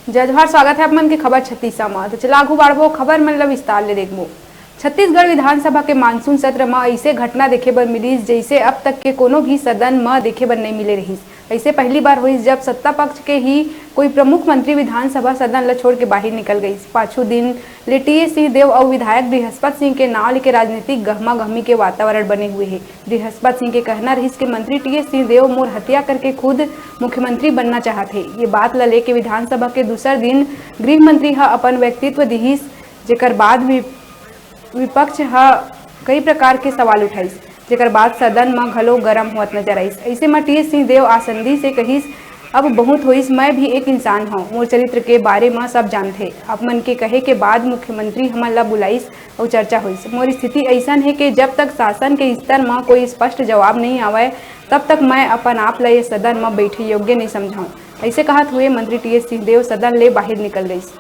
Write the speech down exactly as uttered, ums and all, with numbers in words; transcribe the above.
जय जोहार, स्वागत है आप मन के खबर छत्तीसा म। तो चला आगू बढ़बो, खबर मन ल विस्तार ले देखबो। छत्तीसगढ़ विधानसभा के मानसून सत्र म अइसे घटना देखे बर मिलिस, जइसे अब तक के कोनो भी सदन म देखे बर नइ मिले रहिस। अइसे पहली बार होइस, जब सत्ता पक्ष के ही कोई प्रमुख मंत्री विधानसभा सदन ल छोड़ के बाहिर निकल गइस। पाछू दिन ले टीएस सिंहदेव अउ विधायक बृहस्पत सिंह के नाव लेके राजनीतिक गहमा गहमी के वातावरण बने हुए हे। बृहस्पत सिंह के कहना रहिस कि मंत्री टीएस सिंहदेव मोर हत्या करके खुद मुख्यमंत्री बनना चाहत हे। ये बात ल लेके विधानसभा के दूसर दिन गृह मंत्री ह अपन व्यक्तित्व दिहिस, जेकर बाद वि-, विपक्ष ह कई प्रकार के सवाल उठाइस, जेकर बाद सदन म घलो गरम होवत नजर आइस। अइसे म टीएस सिंहदेव आसंदी से कहिस, अब बहुत होइस, मैं भी एक इंसान हौं, मोर चरित्र के बारे म सब जानथे। आप मन के कहे के बाद मुख्यमंत्री हमन ला बुलाइस अउ चर्चा होइस। मोर स्थिति अइसन हे कि जब तक शासन के स्तर म कोई स्पष्ट जवाब नइ आवय, तब तक मैं अपन आप ल ये सदन म बैठे योग्य नइ समझौं। अइसे कहत हुए मंत्री टीएस सिंहदेव सदन ले बाहिर निकल गइस।